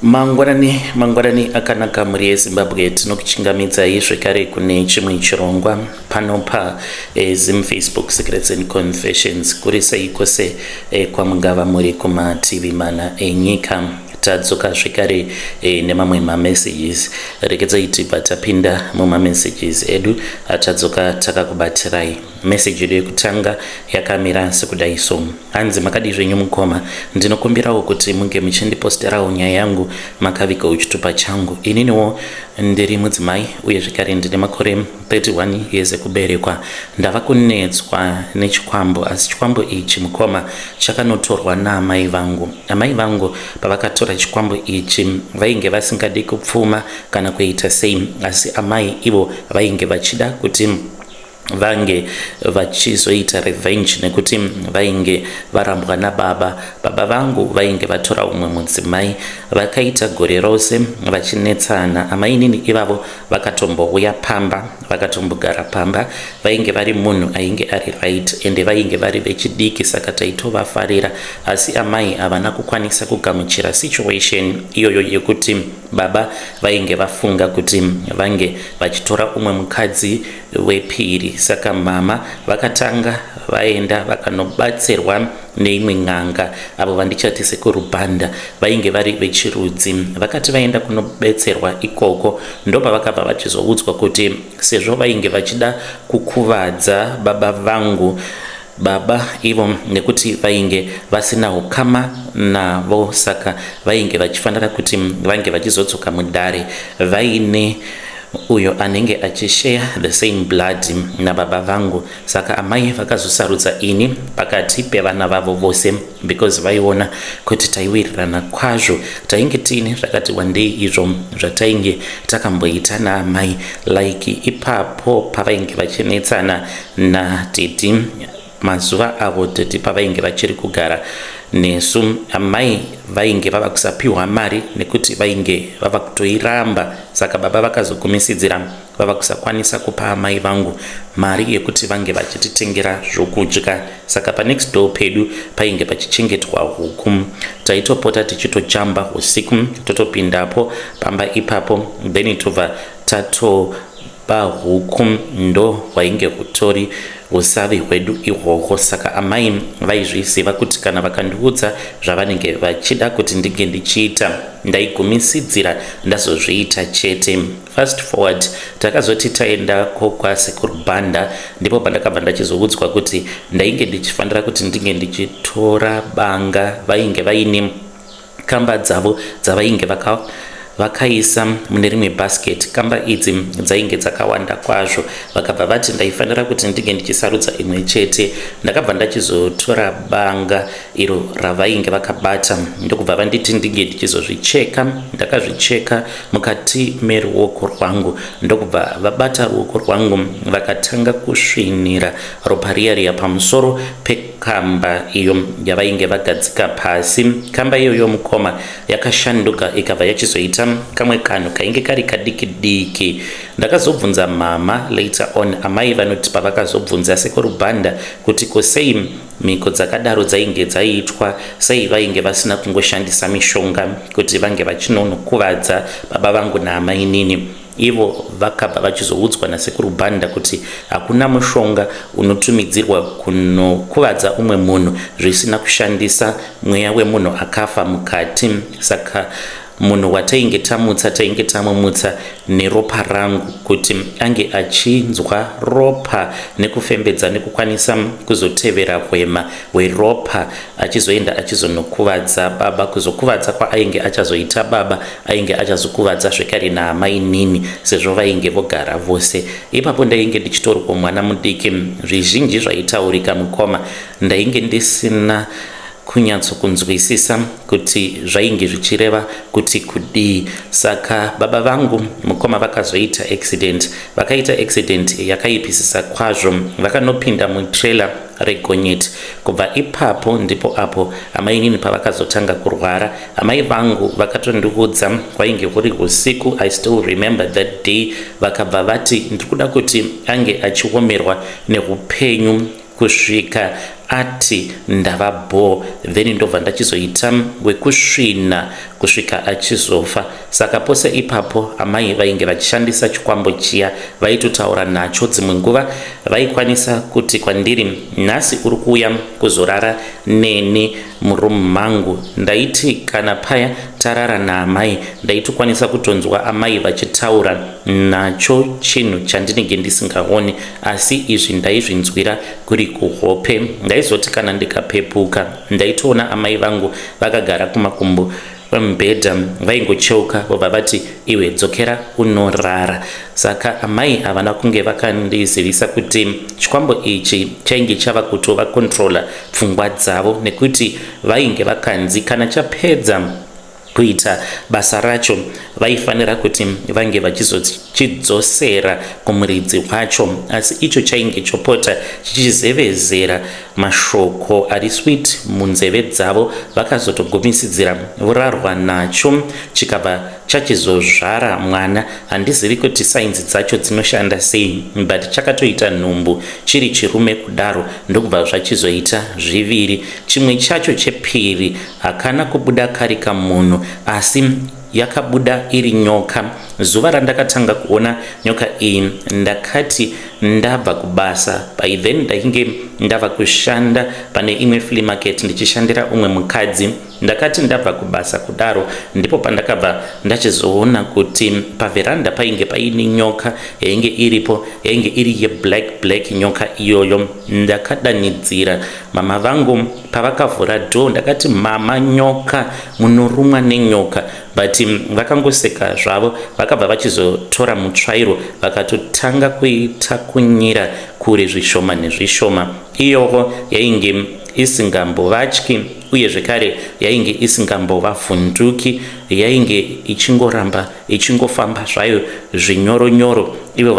Mangwanani, mangwanani akanaka mhuri yeZimbabwe, tinokuchingamidzai zvekare kune chimwe chirongwa pano pa Zim Facebook Secrets and Confessions. Kuri sei kwose kwamungava muri kumativi mana enyika? Tadzoka zvekare nemamwe mamessages. Regedzai tibva tapinda mumamessages edu atadzoka takakubatirai. Message yedu yekutanga yakamira sekudai so. Hanzi, "Makadii zvenyu mukoma? Ndinokumbirawo kuti munge muchindiposterawo nyaya yangu makavigawo chitupa changu. Ininiwo ndiri mudzimai uye zvekare ndine makore 31 years ekuberekwa. Ndava kunetswa nechikwambo, asi chikwambo ichi, mukoma, chakanotorwa naamai vangu. Amai vangu pavakatora chikwambo ichi vainge vasingadi kupfuma kana kuita sei, asi amai ivo vainge vachida kuti vange vachizoita revenge nekuti vainge varambwa nababa. Baba vangu vainge vatora umwe mudzimai. Vakaita gore rose vachinetsana. Amainini ivavo vakatombouya pamba, vakatombogara pamba. Vainge vari munhu ainge ari right, ende vainge vari vechidiki, saka taitovafarira. Asi amai havana kukwanisa kugamuchira situation iyoyo yekuti baba vainge vafunga kuti vange vachitora umwe mukadzi wepiri. Saka mama vakatanga vaenda vakanobatsirwa neimwe n'anga, avo vandichati Sekuru Bhanda. Vainge vari vechirudzi. Vakati vaenda kunobetserwa ikoko, ndopavakabva vachizoudzwa kuti sezvo vainge vachida kukuvadza baba vangu, baba ivo nekuti vainge vasina ukama navo, saka vainge vachifanira kuti vange vachizodzoka mudare vaine uyo anenge achishare the same blood nababa vangu. Saka amai vakazosarudza ini pakati pevana vavo vose because vaiona kuti taiwirirana kwazvo. Tainge tiine zvakati wandei izvo zvatainge takamboita naamai, like ipapo pavainge vachinetsana nadhedhi, mazuva avo dhedhi pavainge vachiri kugara nesu, amai vainge vava kusapiwa mari nekuti vainge vava kutoiramba. Saka baba vakazogumisidzira vava kusakwanisa kupa amai vangu mari yekuti vange vachititengera zvokudya. Saka panext door pedu painge pachichengetwa huku. Taitopota tichitojamba usiku, totopindapo pamba ipapo, then tobva tatoba huku. Ndo hwainge hutori usavi hwedu ihwohwo. Saka amai vaizviziva kuti kana vakandiudza zvavanenge vachida kuti ndinge ndichiita, ndaigumisidzira ndazozviita chete. Fast forward, takazoti taenda kokwaSekuru Bhanda, ndipo pandakabva ndachizoudzwa kuti ndainge ndichifanira kuti ndinge ndichitora banga. Vainge vaine kamba dzavo dzavainge vakaisa mune rimwe basket. Kamba idzi dzainge dzakawanda kwazvo. Vakabva vati ndaifanira kuti ndinge ndichisarudza imwe chete. Ndakabva ndachizotora banga iro ravainge vakabata, ndokubva vanditi ndinge ndichizozvicheka. Ndakazvicheka mukati meruoko rwangu, ndokubva vabata ruoko rwangu, vakatanga kusvinira ropa riya riya pamusoro pekamba iyo yavainge vagadzika pasi. Kamba iyoyo, mukoma, yakashanduka ikabva yachizoita kamwe kanhu kainge kari kadiki diki. Ndakazobvunza mama later on. Amai vanoti pavakazobvunza Sekuru Bhanda kuti kosei mhiko dzakadaro dzainge dzaitwa, sei vainge vasina kungoshandisa mishonga kuti vange vachinonokuvadza baba vangu naamainini, ivo vakabva vachizoudzwa naSekuru Bhanda kuti hakuna mushonga unotumidzirwa kunokuvadza umwe munhu zvisina kushandisa mweya wemunhu akafa mukati. Saka munhu watainge tamutsa, tainge tamumutsa neropa rangu kuti ange achinzwa ropa nekufembedza nekukwanisa kuzotevera hwema hweropa achizoenda achizonokuvadza baba. Kuzokuvadza kwaainge achazoita baba, ainge achazokuvadza zvekare naamainini sezvo vainge vogara vose ipapo. Ndainge ndichitorwa mwana mudiki. Zvizhinji zvaitaurika, mukoma, ndainge ndisina kunyatsokunzwisisa kuti zvainge zvichireva kuti kudii. Saka baba vangu, mukoma, vakazoita accident. Vakaita accident yakaipisisa kwazvo, vakanopinda mutrailer regonyeti. Kubva ipapo ndipo apo amainini pavakazotanga kurwara. Amai vangu vakatondiudza, kwainge kuri usiku, I still remember that day. Vakabva vati ndiri kuda kuti ange achiomerwa neupenyu kusvika ati ndava bhoo, then ndobva ndachizoita wekusvina kusvika achizofa. Saka pose ipapo amai vainge vachishandisa chikwambo chiya, vaitotaura nacho. Dzimwe nguva vaikwanisa kuti kwandiri, "Nhasi uri kuuya kuzorara neni murumu mangu." Ndaiti kana paya tarara naamai, ndaitokwanisa kutonzwa amai vachitaura nacho chinhu chandinenge ndisingaoni, asi izvi ndaizvinzwira kuri kuhope. Ndaizoti kana ndikapepuka, ndaitoona amai vangu vakagara kumakumbo kwemubhedha, vaingocheuka vobva vati, "Iwe, dzokera unorara." Saka amai havana kunge vakandizivisa kuti chikwambo ichi chainge chava kutovakontrola pfungwa dzavo, nekuti vainge vakanzi kana chapedza kuita basa racho, vaifanira kuti vange vachizochidzosera kumuridzi wacho. Asi icho chainge chopota chichizevezera mashoko ari sweet munzeve dzavo. Vakazotogumisidzira vorarwa nacho, chikabva chachizozvara mwana. Handizivi kuti sainzi dzacho dzinoshanda sei, but chakatoita nhumbu chiri chirume kudaro, ndokubva zvachizoita zviviri. Chimwe chacho chepiri hakana kubuda kari kamunhu, asi yakabuda iri nyoka. Zuva randakatanga kuona nyoka iyi, ndakati ndabva kubasa. By then ndainge ndava kushanda pane imwe flea market, ndichishandira umwe mukadzi. Ndakati ndabva kubasa kudaro, ndipo pandakabva ndachizoona kuti pavheranda painge paine nyoka yainge iripo. Yainge iri yeblack black nyoka iyoyo. Ndakadanidzira mama vangu pavakavhura door. Ndakati, "Mama, nyoka, munorumwa nenyoka." But vakangoseka zvavo. Vakabva vachizotora mutsvairo, vakatotanga kuita kunyira kure zvishoma nezvishoma. Iyowo yainge isingambovatyi, uye zvekare yainge isingambovavhunduki. Yainge ichingoramba ichingofamba zvayo zvinyoronyoro, ivo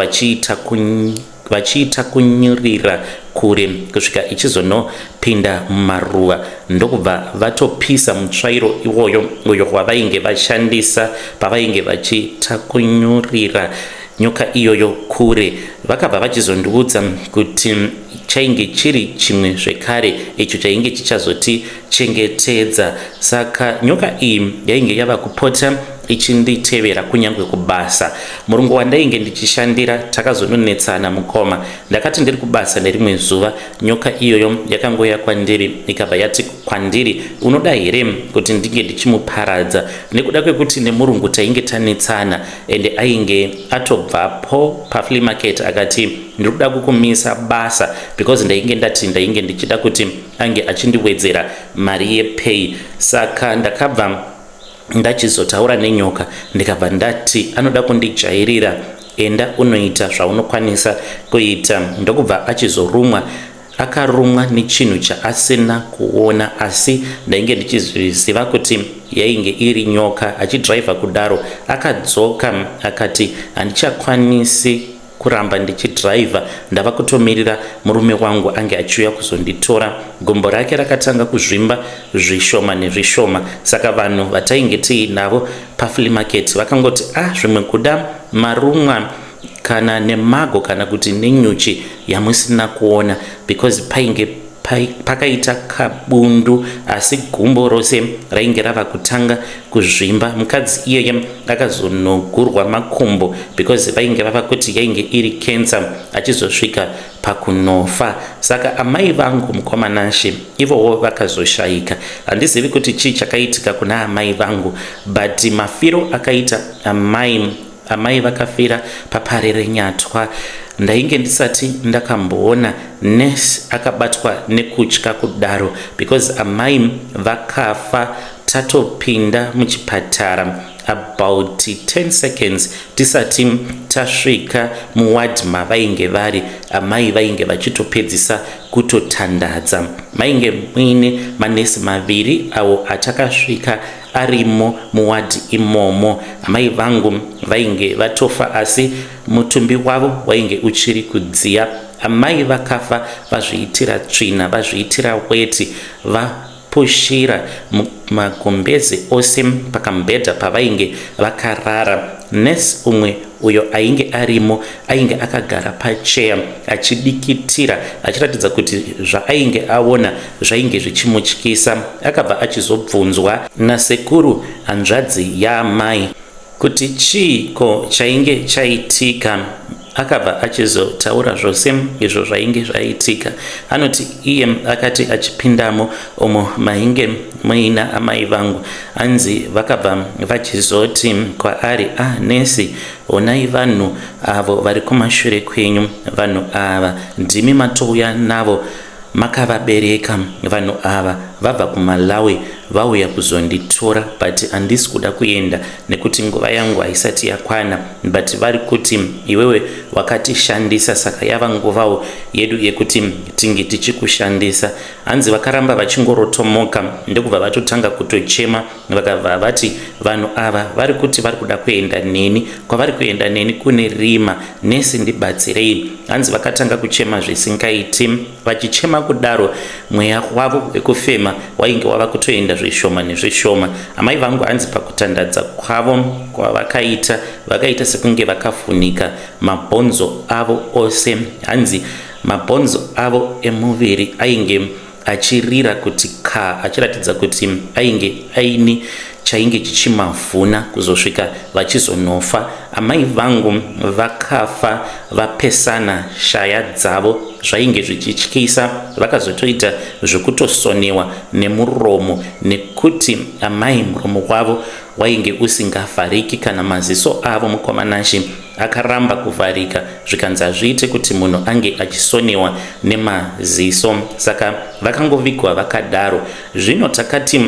vachiita kunyurira kure kusvika ichizonopinda mumaruva, ndokubva vatopisa mutsvairo iwoyo, uyo wavainge vashandisa pavainge vachitakunyurira nyoka iyoyo kure. Vakabva vachizondiudza kuti chainge chiri chimwe zvekare icho chainge chichazotichengetedza. Saka nyoka iyi yainge yava kupota ichinditevera kunyange kubasa. Murungu wandainge ndichishandira takazononetsana, mukoma. Ndakati ndiri kubasa nerimwe zuva, nyoka iyoyo yakangoya kwandiri, ikabva yati kwandiri, "Unoda here kuti ndinge ndichimuparadza?" Nekuda kwekuti nemurungu tainge tanetsana, ende ainge atobvapo paflea market akati, "Ndiri kuda kukumisa basa," because ndainge ndati ndainge ndichida kuti ange achindiwedzera mari yepay. Saka ndakabva ndachizotaura nenyoka, ndikabva ndati, "Anoda kundijairira, enda unoita zvaunokwanisa kuita." Ndokubva achizorumwa. Akarumwa nechinhu chaasina kuona, asi ndainge ndichizviziva kuti yainge iri nyoka. Achidhiraivha kudaro, akadzoka akati, "Handichakwanisi kuramba ndichidhiraivha, ndava kutomirira murume wangu ange achiuya kuzonditora." Gumbo rake rakatanga kuzvimba zvishoma nezvishoma. Saka vanhu vatainge tiinavo paflea market vakangoti, "Ah, zvimwe kuda marumwa kana nemago kana kuti nenyuchi yamusina kuona," because painge pakaita kabundu, asi gumbo rose rainge rava kutanga kuzvimba. Mukadzi iyeye akazonogurwa makumbo because vainge vava kuti yainge iri cancer, achizosvika pakunofa. Saka amai vangu, mukoma Nashe, ivowo vakazoshayika. Handizivi kuti chii chakaitika kuna amai vangu, but mafiro akaita amai, amai vakafira paparere nyatwa. Ndainge ndisati ndakamboona nurse akabatwa nekutya kudaro, because amai vakafa tatopinda muchipatara. About 10 seconds tisati tasvika muwadhi mavainge vari, amai vainge vachitopedzisa kutotandadza. Mainge muine manesi maviri awo atakasvika arimo muwadhi imomo. Amai vangu vainge vatofa, asi mutumbi wavo wainge uchiri kudziya. Amai vakafa vazviitira tsvina, vazviitira weti, vapushira magumbezi ose pakamubhedha pavainge vakarara. Nurse umwe uyo ainge arimo ainge akagara pacheya achidikitira achiratidza kuti zvaainge aona zvainge zvichimutyisa. Akabva achizobvunzwa nasekuru hanzvadzi yaamai kuti chii ko chainge chaitika. Akabva achizotaura zvose izvo zvainge zvaitika. Anoti iye akati achipindamo umo mainge muina amai vangu, anzi vakabva vachizoti kwaari, ah nesi, honai vanhu avo vari kumashure kwenyu, vanhu ava ndimi matouya navo Makavabereka vanhu ava vabva kuMalawi vauya kuzonditora but handisi kuda kuenda nekuti nguva yangu haisati yakwana but vari kuti iwewe wakatishandisa saka yava nguvawo yedu yekuti tinge tichikushandisa. Hanzi vakaramba vachingorotomoka ndokubva vatotanga kutochema vakabva vati vanhu ava vari kuti vari kuda kuenda neni kwavari kuenda neni kune rima nesi ndibatsirei hanzi vakatanga kuchema zvisingaiti vachichema kudaro mweya wavo wekufema wainge wava kutoenda zvishoma nezvishoma amai vangu hanzi pakutandadza kwavo kwavakaita vakaita sekunge vakafunika mabhonzo avo ose hanzi mabhonzo avo emuviri ainge achirira kuti ka achiratidza kuti ainge aine chainge chichimavhuna kuzosvika vachizonofa. Amai vangu vakafa vapesana shaya dzavo zvainge zvichityisa vakazotoita zvekutosonewa nemuromo nekuti amai muromo wavo wainge usingavhariki kana maziso avo mukoma Nashy akaramba kuvharika zvikanzi hazviite kuti munhu ange achisonewa nemaziso saka vakangovigwa vakadaro zvino takati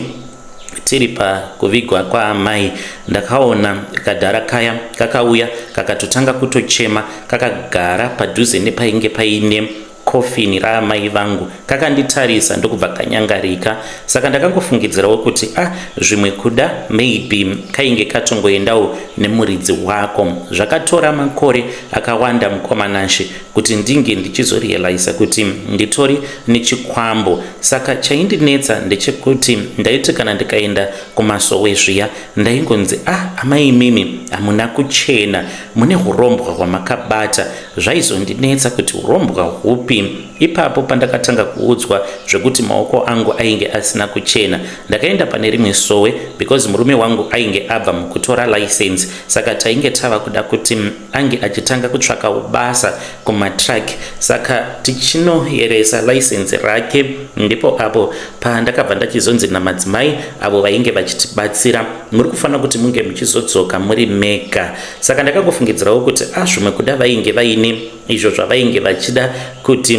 tiri pakuvigwa kwaamai ndakaona kadhara kaya kakauya kakatotanga kutochema kakagara padhuze nepainge paine coffin raamai vangu kakanditarisa ndokubva kanyangarika saka ndakangofungidzirawo kuti ah zvimwe kuda maybe kainge katongoendawo nemuridzi wako zvakatora makore akawanda mukoma Nashe kuti ndinge ndichizorealiza kuti nditori nechikwambo saka chaindinetsa ndechekuti ndaiti kana ndikaenda kumasowe zviya ndaingonzi ah amai imimi hamuna kuchena mune hurombwa hwamakabata Zvaizondinetsa kuti hurombwa hupi ipapo pandakatanga kuudzwa zvekuti maoko angu ainge asina kuchena. Ndakaenda pane rimwe sowe because murume wangu ainge abva mukutora license saka tainge tava kuda kuti ange achitanga kutsvakawo basa kumatruck saka tichinoyeresa license rake ndipo apo pandakabva ndachizonzi namadzimai avo vainge vachitibatsira muri kufanira kuti munge muchizodzoka muri mega Saka ndakangofungidzirawo kuti ah zvimwe kuda vainge vaine izvo zvavainge vachida kuti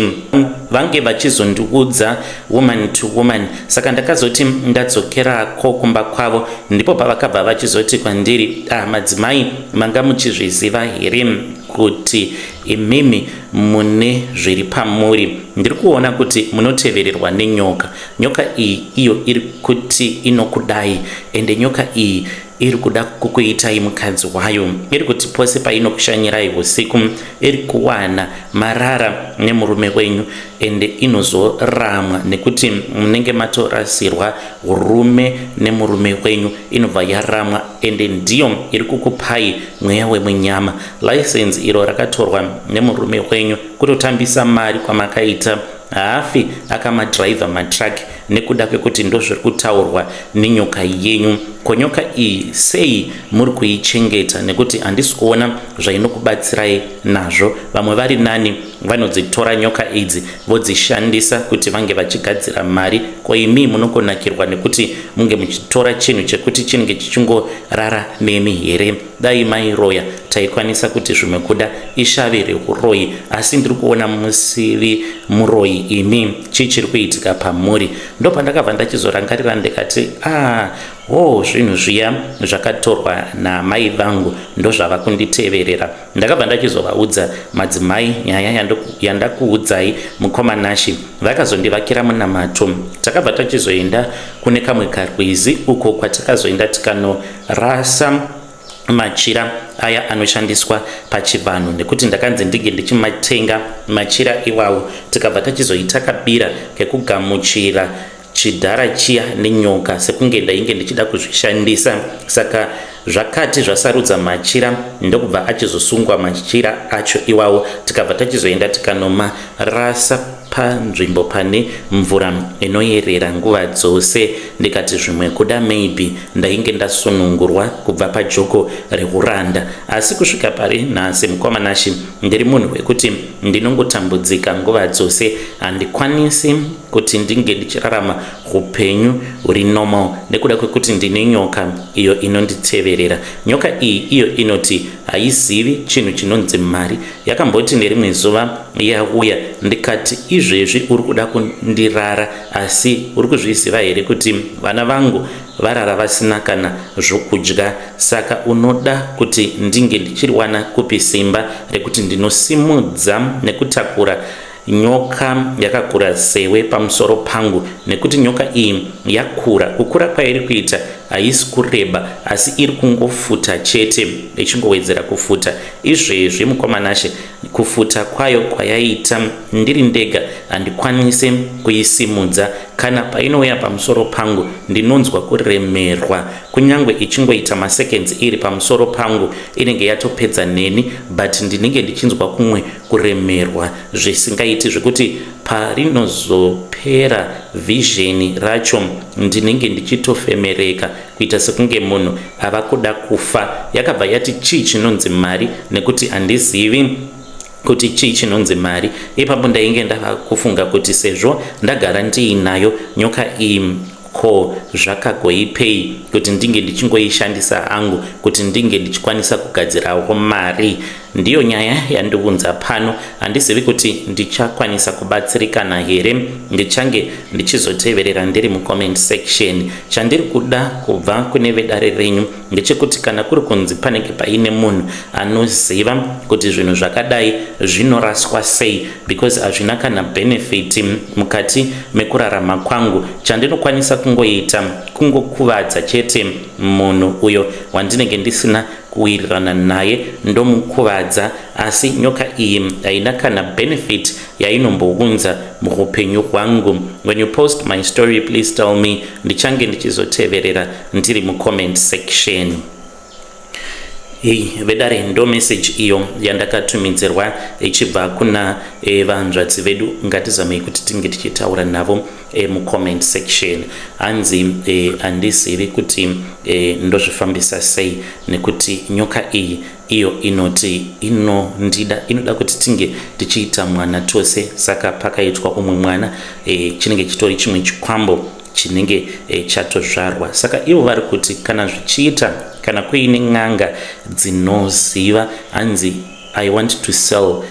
vange vachizondiudza woman to woman. Saka ndakazoti ndadzokerako kumba kwavo ndipo pavakabva vachizoti kwandiri ah madzimai manga muchizviziva here kuti imimi mune zviri pamuri ndiri kuona kuti munotevererwa nenyoka nyoka iyi iyo iri kuti inokudai ende nyoka iyi iri kuda kukuitai mukadzi wayo iri kuti pose painokushanyirai usiku iri kuwana marara nemurume wenyu ende inozoramwa nekuti munenge matorasirwa urume nemurume wenyu inobva yaramwa ende ndiyo iri kukupai mweya wemunyama license iro rakatorwa nemurume wenyu kutotambisa mari kwamakaita haafi akamadriver matruck nekuda kwekuti ndozviri kutaurwa nenyoka yenyu ko nyoka iyi sei muri kuichengeta nekuti handisi kuona zvainokubatsirai nazvo vamwe vari nani vanodzitora nyoka idzi vodzishandisa kuti vange vachigadzira mari ko imi munokonakirwa nekuti munge muchitora chinhu chekuti chinenge chichingorara nemi here Dai mairoya taikwanisa kuti zvimwe kuda ishavi rehuroyi asi ndiri kuona musiri muroyi imi chii chiri kuitika pamuri ndopandakabva ndachizorangarira ndikati ah hoo zvinhu zviya zvakatorwa naamai vangu ndozvava kunditeverera ndakabva ndachizovaudza madzimai nyaya yandakuudzai mukoma Nashi vakazondivakira munamato takabva tachizoenda kune kamwe karwizi uko kwatakazoenda tikanorasa machira aya anoshandiswa pachivanhu nekuti ndakanzi ndinge ndichimatenga machira iwawo tikabva tachizoita kabira kekugamuchira chidhara chiya nenyoka sekunge ndainge ndichida kuzvishandisa saka Zvakati zvasarudza machira ndokubva achizosungwa machira acho iwawo, tikabva tachizoenda tikanomarasa panzvimbo pane mvura inoyerera nguva dzose. Ndikati zvimwe kuda maybe ndainge ndasunungurwa kubva pajoko reuranda, asi kusvika pari nhasi, mukoma Nashi, ndiri munhu wekuti ndinongotambudzika nguva dzose. Handikwanisi kuti ndinge ndichirarama upenyu huri normal nekuda kwekuti ndine nyoka iyo inonditeverera. Nyoka iyi iyo inoti haizivi chinhu chinonzi mari. Yakamboti nerimwe zuva yauya, ndikati, "Izvezvi uri kuda kundirara, asi uri kuzviziva here kuti vana vangu varara vasina kana zvokudya? Saka unoda kuti ndinge ndichiriwana kupi simba rekuti ndinosimudza nekutakura nyoka yakakura sewe pamusoro pangu?" Nekuti nyoka iyi yakura, kukura kwairi kuita haisi kureba, asi iri kungofuta chete, ichingowedzera kufuta. Izvezvi, mukoma Nashe, kufuta kwayo kwayaita, ndiri ndega handikwanisi kuisimudza. Kana painouya pamusoro pangu ndinonzwa kuremerwa. Kunyange ichingoita maseconds iri pamusoro pangu, inenge yatopedza neni, but ndinenge ndichinzwa kumwe kuremerwa zvisingaiti, zvekuti parinozopera vision racho ndinenge ndichitofemereka kuita sekunge munhu ava kuda kufa. Yakabva yati chii chinonzi mari, nekuti handizivi kuti chii chinonzi mari. Ipapo ndainge ndava kufunga kuti sezvo ndagara ndiinayo nyoka iyi, ko zvakagoipei kuti ndinge ndichingoishandisa hangu kuti ndinge ndichikwanisa kugadzirawo mari? Ndiyo nyaya yandiunza pano. Handizivi kuti ndichakwanisa kubatsirikana here. Ndichange ndichizoteverera ndiri mucomment section. Chandiri kuda kubva kune vedare renyu ndechekuti kana kuri kunzi panenge paine munhu anoziva kuti zvinhu zvakadai zvinoraswa sei, because hazvina kana benefit mukati mekurarama kwangu. Chandinokwanisa kungoita kungokuvadza chete munhu uyo wandinenge ndisina kuwirirana naye, ndomukuvadza, asi nyoka iyi haina kana benefit yainombounza muupenyu hwangu. When you post my story, please tell me. Ndichange ndichizoteverera ndiri mucomment section. Hei vedare, ndo message iyo yandakatumidzirwa ichibva kuna vanzvadzi vedu. Ngatizamei kuti tinge tichitaura navo mucomment section. Hanzi handizivi kuti ndozvifambisa sei, nekuti nyoka iyi iyo inoti inondida, inoda kuti tinge tichiita mwana tose. Saka pakaitwa umwe mwana, chinenge chitori chimwe chikwambo chinenge chatozvarwa. Saka ivo vari kuti kana zvichiita, kana kuine n'anga dzinoziva, hanzi I want to sell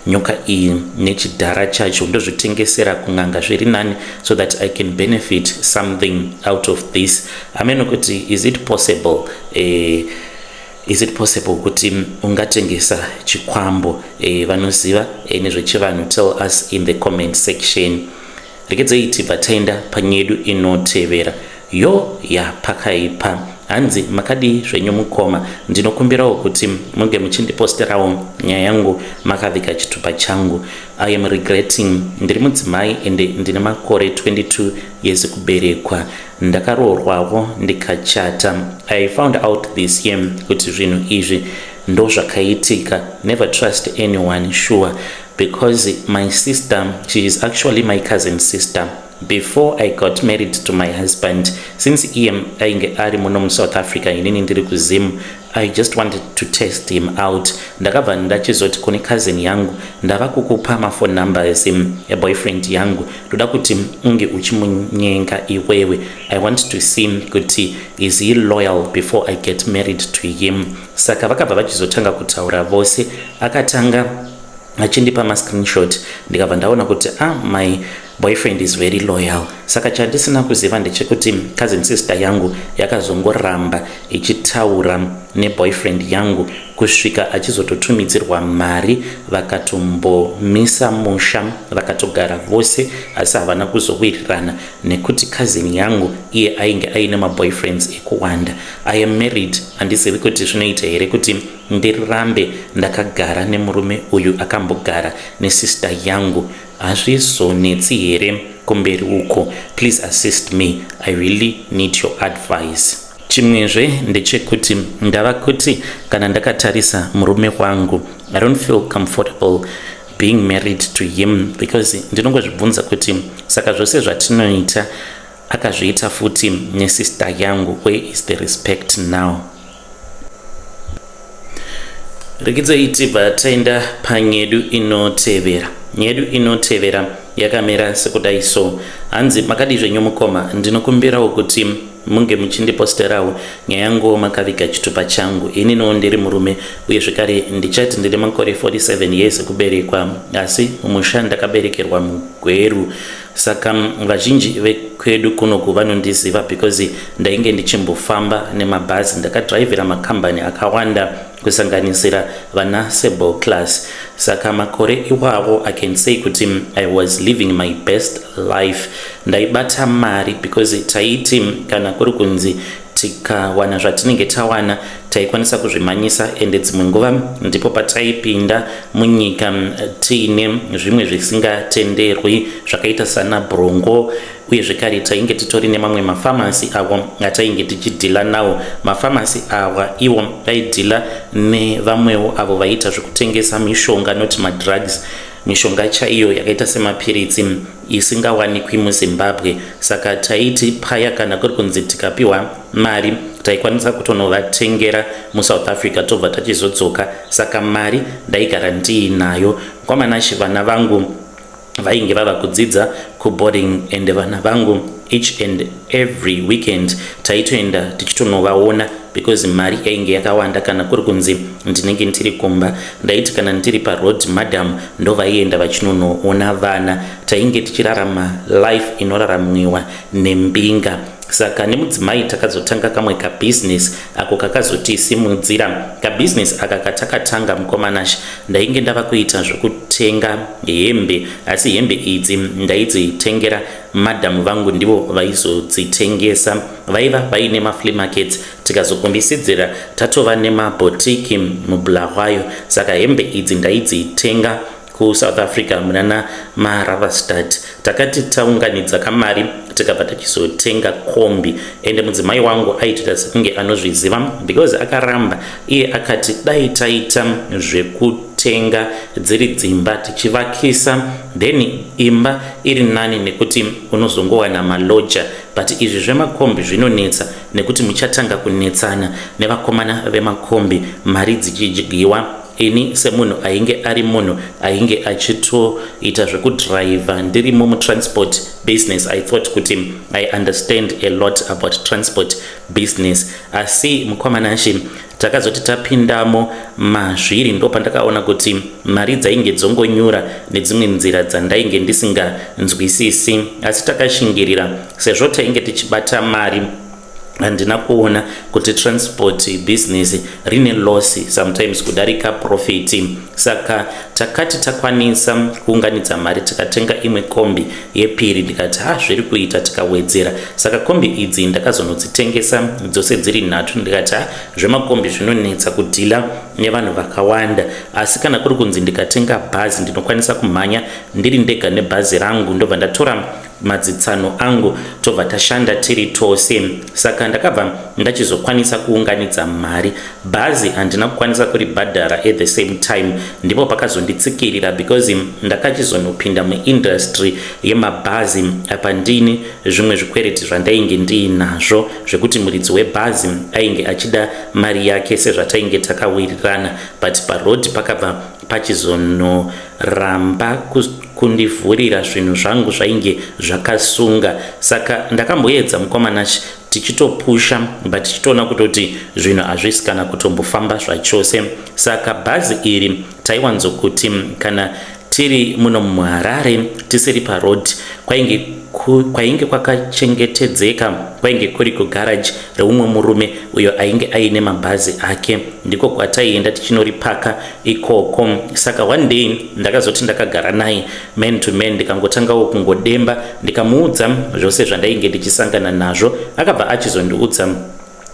nyoka iyi nechidhara chacho, ndozvitengesera kun'anga zviri nani, so that I can benefit something out of this. Hameno kuti is it possible kuti ungatengesa chikwambo? Vanoziva nezvechivanhu, tell us in the comment section. Regedzei tibva taenda panyedu inotevera. Yo yapakaipa. Hanzi, "Makadii zvenyu mukoma? Ndinokumbirawo kuti munge muchindiposterawo nyaya yangu makavika chitupa changu. I am regretting. Ndiri mudzimai ende ndine makore 22 years kuberekwa. Ndakaroorwawo ndikachata. I found out this year kuti zvinhu izvi ndo zvakaitika. Never trust anyone, sure, because my sister, she is actually my cousin sister, before I got married to my husband, since iye ainge ari muno muSouth Africa, inini ndiri kuZim, I just wanted to test him out. Ndakabva ndachizoti kune cousin yangu, 'Ndava kukupa maphone numbers eboyfriend yangu, ndoda kuti unge uchimunyenga iwewe. I want to see kuti is he loyal before I get married to him.' Saka vakabva vachizotanga kutaura vose. Akatanga achindipa mascreenshot, ndikabva ndaona kuti, ah, my boyfriend is very loyal. Saka chandisina kuziva ndechekuti cousin sister yangu yakazongoramba ichitaura neboyfriend yangu kusvika achizototumidzirwa mari. Vakatombomisa musha, vakatogara vose, asi havana kuzowirirana nekuti cousin yangu iye ainge aine maboyfriends ekuwanda. I am married. Handizivi kuti zvinoita here kuti ndirambe ndakagara nemurume uyu akambogara nesister yangu. Hazvizonetsi here kumberi uko? Please assist me. I really need your advice." Chimwezve ndechekuti ndava kuti kana ndakatarisa murume wangu, I don't feel comfortable being married to him because ndinongozvibvunza kuti saka zvose zvatinoita akazviita futi nesister yangu, where is the respect now? Rekidzai tibva taenda panyedu inotevera. Nyedu inotevera yakamira sekudai so. Hanzi, "Makadii zvenyu mukoma? Ndinokumbirawo kuti munge muchindiposterawo nyaya yanguwo makaviga chitupa changu. Ininiwo ndiri murume, uye zvekare ndichati ndine makore 47 years ekuberekwa, asi mumusha ndakaberekerwa muGweru. Saka vazhinji vekwedu kunoku vanondiziva because ndainge ndichimbofamba nemabhazi. Ndakadhiraivhira makambani akawanda, kusanganisira vana Sable Class. Saka makore iwawo, I can say kuti I was living my best life. Ndaibata mari because taiti kana kuri kunzi tikawana zvatinenge tawana, taikwanisa kuzvimanyisa. Ende dzimwe nguva ndipo pataipinda munyika tiine zvimwe zvisingatenderwi zvakaita sana bronco. Uye zvekare tainge titori nemamwe mafamasi avo atainge tichidhila nawo. Mafamasi awa iwo aidhila nevamwewo avo vaiita zvekutengesa mishonga, not madrugs, mishonga chaiyo yakaita semapiritsi isingawanikwi muZimbabwe. Saka taiti paya kana kuri kunzi tikapiwa mari, taikwanisa kutonovatengera muSouth Africa, tobva tachizodzoka. Saka mari ndaigara ndiinayo kwamanashi. Vana vangu vainge vava kudzidza kuboarding, and vana vangu each and every weekend taitoenda tichitonovaona because mari yainge yakawanda. Kana kuri kunzi ndinenge ndiri kumba, ndaiti kana ndiri paroad, madam ndovaienda vachinonoona vana. Tainge tichirarama life inoraramwiwa nembinga. Saka nemudzimai takazotanga kamwe kabhizinesi ako kakazotisimudzira. Kabhizinesi aka katakatanga, mukomanashi, ndainge ndava kuita zvekutenga hembe, asi hembe idzi ndaidzitengera madhamu vangu, ndivo vaizodzitengesa. Vaiva vaine maflea markets. Tikazokumbisidzira tatova nemabhotiki muBulawayo. Saka hembe idzi ndaidzitenga kuSouth Africa, munana maRavastad. Takati taunganidza kamari, tikabva tachizotenga kombi. Ende mudzimai wangu aitoita sekunge anozviziva because akaramba. Iye akati dai taita zvekutenga dziri dzimba tichivakisa, then imba iri nani nekuti unozongowana maloja, but izvi zvemakombi zvinonetsa nekuti muchatanga kunetsana nevakomana vemakombi, mari dzichidyiwa. Ini semunhu ainge ari munhu ainge achitoita zvekudhiraivha, ndirimo mutransport business, I thought kuti I understand a lot about transport business. Asi mukwamanashi, takazoti tapindamo mazviri, ndo pandakaona kuti mari dzainge dzongonyura nedzimwe nzira dzandainge ndisinganzwisisi. Asi takashingirira sezvo tainge tichibata mari. Handina kuona kuti transport business rine loss sometimes kudarika profit. Saka takati takwanisa kuunganidza mari, tikatenga imwe kombi yepiri. Ndikati, "Ha, zviri kuita." Tikawedzera. Saka kombi idzi ndakazonodzitengesa dzose dziri nhatu. Ndikati, "Ha, zvemakombi zvinonetsa kudhila nevanhu vakawanda, asi kana kuri kunzi ndikatenga bhazi, ndinokwanisa kumhanya ndiri ndega nebhazi rangu, ndobva ndatora madzitsano angu, tobva tashanda tiri tose." Saka ndakabva ndachizokwanisa kuunganidza mari. Bhazi handina kukwanisa kuribhadhara at the same time. Ndipo pakazonditsikirira because ndakachizonopinda muindustry yemabhazi. Apa ndini zvimwe zvikwereti zvandainge ndiinazvo, zvekuti muridzi webhazi ainge achida mari yake sezvatainge takawirirana, but paroad pakabva pachizonoramba kundivhurira zvinhu zvangu zvainge zvakasunga. Saka ndakamboedza, mukomanachi, tichitopusha, but tichitoona kutoti zvinhu hazvisi kana kutombofamba zvachose. Saka bhazi iri taiwanzokuti kana tiri muno muHarare, tisiri paroad, kwainge kwakachengetedzeka kwainge kuri kugaraji reumwe murume uyo ainge aine mabhazi ake. Ndiko kwataienda tichinoripaka ikoko. Saka one day ndakazoti ndakagara naye man to man, ndikangotangawo kungodemba, ndikamuudza zvose zvandainge ndichisangana nazvo. Akabva achizondiudza,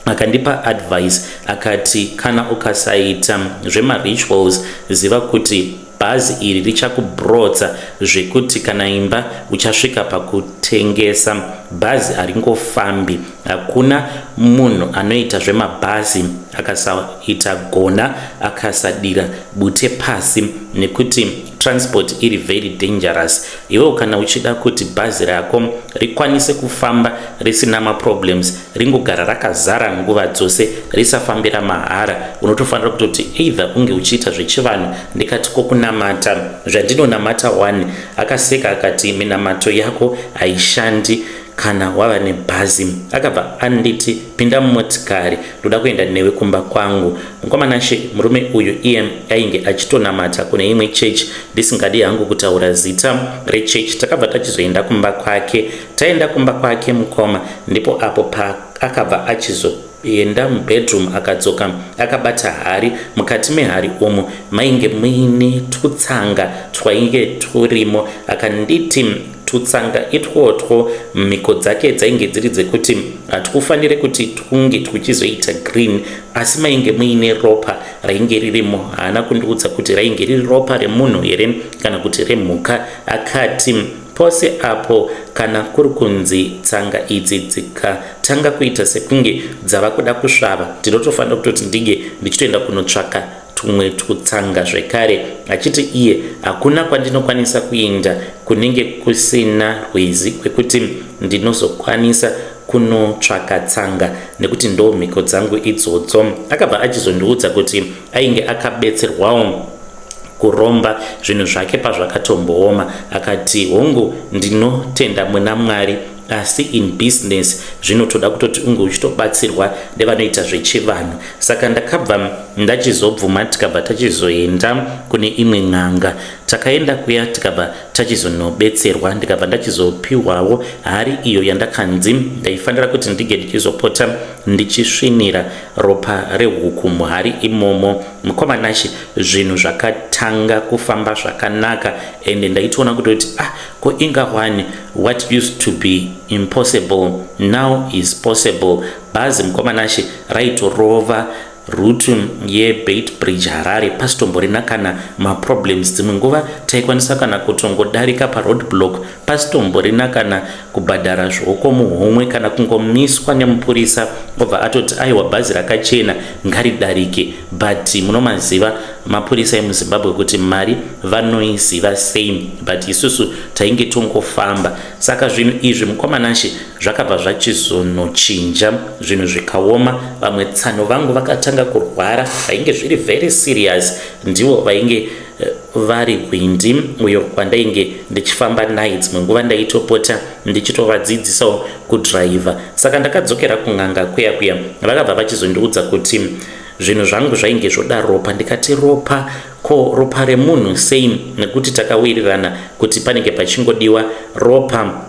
akandipa advice, akati, "Kana ukasaita zvemarituals, ziva kuti Bhazi iri richakubrotsa zvekuti kana imba uchasvika pakutengesa. Bhazi haringofambi. Hakuna munhu anoita zvemabhazi akasaita gona akasadira bute pasi nekuti transport iri very dangerous. Iwewo kana uchida kuti bhazi rako rikwanise kufamba risina maproblems, ringogara rakazara nguva dzose, risafambira mahara, unotofanira kutoti either unge uchiita zvechivanhu. Ndikati, "Kokunamata zvandinonamata wani?" Akaseka akati, "Minamato yako haishandi kana wava nebhazi." Akabva anditi, "Pinda mumotikari, ndoda kuenda newe kumba kwangu." Mukomanashe, murume uyu iye ainge achitonamata kune imwe chechi, ndisingadi hangu kutaura zita rechechi. Takabva tachizoenda kumba kwake. Taenda kumba kwake, mukoma, ndipo apo paakabva achizoenda mubedroom, akadzoka akabata hari. Mukati mehari umu mainge muine tutsanga twainge turimo. Akanditi tutsanga itwotwo mhiko dzake dzainge dziri dzekuti hatikufanire kuti twunge twuchizoita green, asi mainge muine ropa rainge ririmo. Haana kundiudza kuti rainge riri ropa remunhu here kana kuti remhuka. Akati pose apo kana kuri kunzi tsanga idzi dzikatanga kuita sekunge dzava kuda kusvava, ndinotofanira kutoti ndinge ndichitoenda kunotsvaka tumwe tutsanga zvekare. Achiti iye hakuna kwandinokwanisa kuenda kunenge kusina rwizi kwekuti ndinozokwanisa kunotsvaka tsanga, nekuti ndo mhiko dzangu idzodzo. Akabva achizondiudza kuti ainge akabetserwawo kuromba zvinhu zvake pazvakatombooma. Akati, "Hongu, ndinotenda muna Mwari, asi in business zvinotoda kutoti unge uchitobatsirwa nevanoita zvechivanhu." Saka ndakabva ndachizobvuma, tikabva tachizoenda kune imwe n'anga. Takaenda kuya, tikabva tachizonobetserwa, ndikabva ndachizopiwawo hari iyo yandakanzi ndaifanira kuti ndinge ndichizopota ndichisvinira ropa rehuku muhari imomo. Mukomanashi, zvinhu zvakatanga kufamba zvakanaka, ende ndaitoona kutoti, ah, ko ingawani what used to be impossible now is possible. Bhazi, mukomanashi, raitorova route yeBeitbridge Harare pasitomborina kana maproblems. Dzimwe nguva taikwanisa kana kutongodarika paroad block pasitomborina kana kubhadhara zvioko muhomwe, kana kungomiswa nemupurisa obva atoti, "Aiwa, bhazi rakachena, ngaridarike." But munomaziva mapurisa emuZimbabwe kuti mari vanoiziva sei, but isusu tainge tongofamba. Saka zvinhu izvi, mukomanashi, zvakabva zvachizonochinja, zvinhu zvikaoma. Vamwe tsano vangu vakatanga kurwara, vainge zviri very serious. Ndivo vainge vari hwindi uyo kwandainge ndichifamba naye. Dzimwe nguva ndaitopota ndichitovadzidzisawo kudhiraivha. Saka ndakadzokera kun'anga kuya kuya, vakabva vachizondiudza kuti zvinhu zvangu zvainge zvoda ropa. Ndikati, "Ropa? Ko ropa remunhu sei?" Nekuti takawirirana kuti panenge pachingodiwa ropa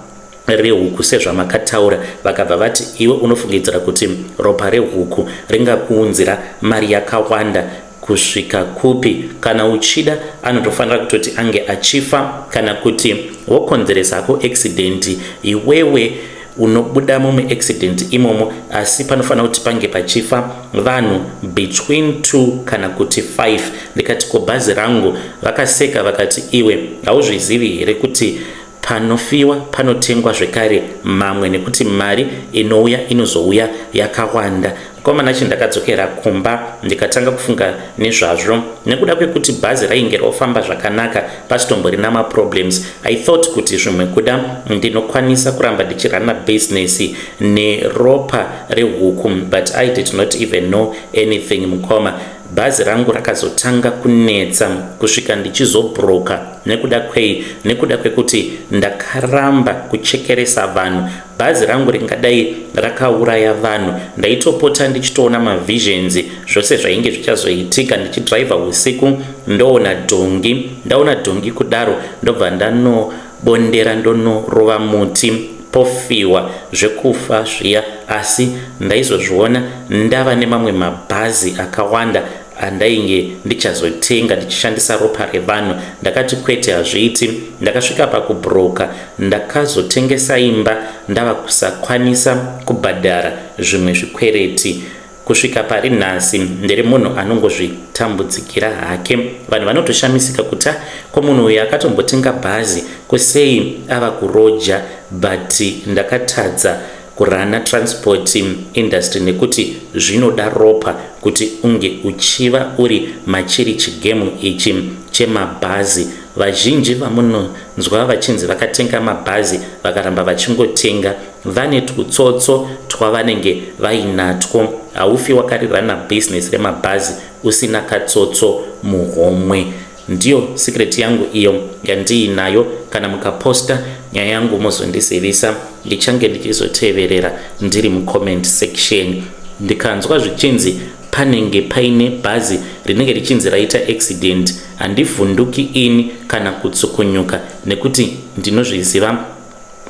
rehuku sezvamakataura. Vakabva vati, "Iwe unofungidzira kuti ropa rehuku ringakuunzira mari yakawanda kusvika kupi? Kana uchida, anotofanira kutoti ange achifa, kana kuti wokonzeresako accident, iwewe unobuda muaccident imomo, asi panofanira kuti pange pachifa vanhu between 2 kana kuti 5." Ndikati, "Ko bhazi rangu?" Vakaseka vakati, "Iwe hauzvizivi here kuti panofiwa panotengwa zvekare mamwe, nekuti mari inouya inozouya yakawanda?" Komanachi, ndakadzokera kumba ndikatanga kufunga nezvazvo. Nekuda kwekuti bhazi rainge rofamba zvakanaka pasitomborina maproblems, I thought kuti zvimwe kuda ndinokwanisa kuramba ndichirana business neropa rehuku, but I did not even know anything. Mukoma, bhazi rangu rakazotanga kunetsa kusvika ndichizobroka. Nekuda kwei? Nekuda kwekuti ndakaramba kuchekeresa vanhu. Bhazi rangu ringadai rakauraya vanhu. Ndaitopota ndichitoona mavisions, zvose zvainge zvichazoitika. Ndichidhiraivha usiku, ndoona dhongi. Ndaona dhongi kudaro, ndobva ndanobondera, ndonorova muti, pofiwa zvekufa zviya. Asi ndaizozviona ndava nemamwe mabhazi akawanda andainge ndichazotenga ndichishandisa ropa revanhu. Ndakati, "Kwete, hazviiti." Ndakasvika pakubroka, ndakazotengesa imba, ndava kusakwanisa kubhadhara zvimwe zvikwereti. Kusvika pari nhasi ndiri munhu anongozvitambudzikira hake. Vanhu vanotoshamisika kuti ko munhu uyu akatombotenga bhazi, ko sei ava kuroja? But ndakatadza kurana transport industry nekuti zvinoda ropa kuti unge uchiva uri machiri chigemu ichi chemabhazi. Vazhinji vamunonzwa vachinzi vakatenga mabhazi vakaramba vachingotenga, vane tutsotso twavanenge vainatwo. Haufi wakarirana bhizinesi remabhazi usina katsotso muhomwe. Ndiyo secret yangu iyo yandiinayo. Kana mukaposta nyaya yangu mozondizivisa, ndichange ndichizoteverera ndiri mucomment section. Ndikanzwa zvichinzi panenge paine bhazi rinenge richinzi raita accident, handivhunduki ini kana kutsukunyuka, nekuti ndinozviziva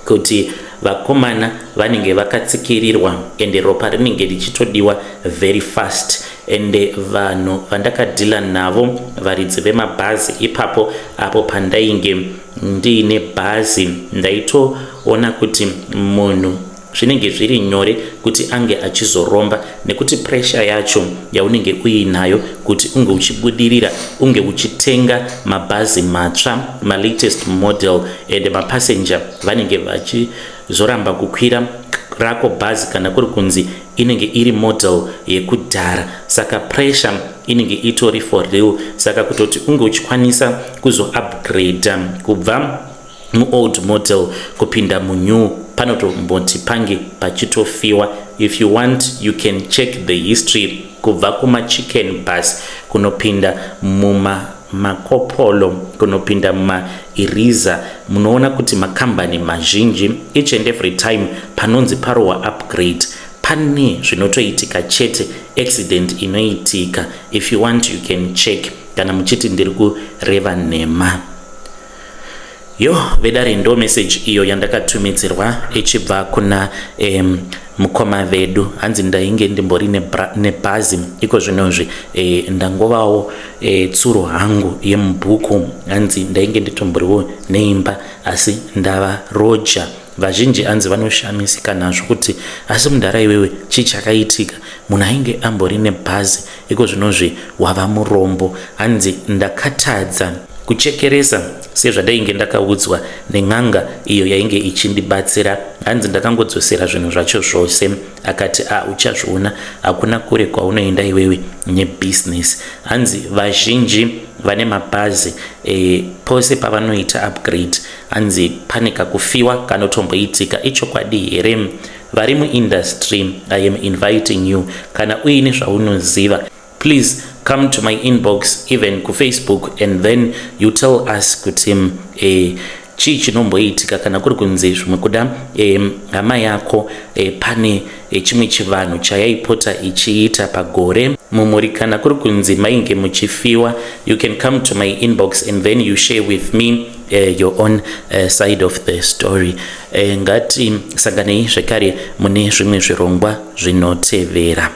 kuti vakomana vanenge vakatsikirirwa ende ropa rinenge richitodiwa very fast. Ende vanhu vandakadhila navo, varidzi vemabhazi ipapo apo pandainge ndiine bhazi, ndaitoona kuti munhu zvinenge zviri nyore kuti ange achizoromba, nekuti pressure yacho yaunenge uinayo kuti unge uchibudirira, unge uchitenga mabhazi matsva, malatest model, and mapassenger vanenge vachizoramba kukwira rako bhazi kana kuri kunzi inenge iri model yekudhara. Saka pressure inenge itori for real. Saka kutoti unge uchikwanisa kuzoupgrade kubva muold model kupinda munew, panotomboti pange pachitofiwa. If you want, you can check the history kubva kumachicken bus kunopinda muma Marco Polo, kunopinda mumaIriza. Munoona kuti makambani mazhinji, each and every time panonzi parohwa upgrade, pane zvinotoitika chete, accident inoitika. If you want, you can check kana muchiti ndiri kureva nhema. Yo vedare, ndo message iyo yandakatumidzirwa ichibva kuna mukoma vedu. Hanzi ndainge ndimbori nebhazi, iko zvinozvi ndangovawo tsuro hangu yemubhuku. Hanzi ndainge nditomboriwo neimba, asi ndava roja. Vazhinji hanzi vanoshamisika nazvo kuti asi mudhara iwewe, chii chakaitika? Munhu ainge ambori nebhazi, iko zvinozvi wava murombo. Hanzi ndakatadza kuchekeresa sezvandainge ndakaudzwa nen'anga iyo yainge ichindibatsira. Hanzi ndakangodzosera zvinhu zvacho zvose. Akati, "A, uchazviona, hakuna kure kwaunoenda iwewe nebhizinesi." Hanzi vazhinji vane mabhazi pose pavanoita upgrade, hanzi pane kakufiwa kanotomboitika. Ichokwadi here? Vari muindustry, I am inviting you, kana uine zvaunoziva, please come to my inbox, even kuFacebook, and then you tell us kuti chii chinomboitika. Kana kuri kunzi zvimwe kuda hama yako pane chimwe chivanhu chayaipota ichiita pagore mumuri, kana kuri kunzi mainge muchifiwa, you can come to my inbox and then you share with me your own side of the story. Ngati sanganei zvekare mune zvimwe zvirongwa zvinotevera.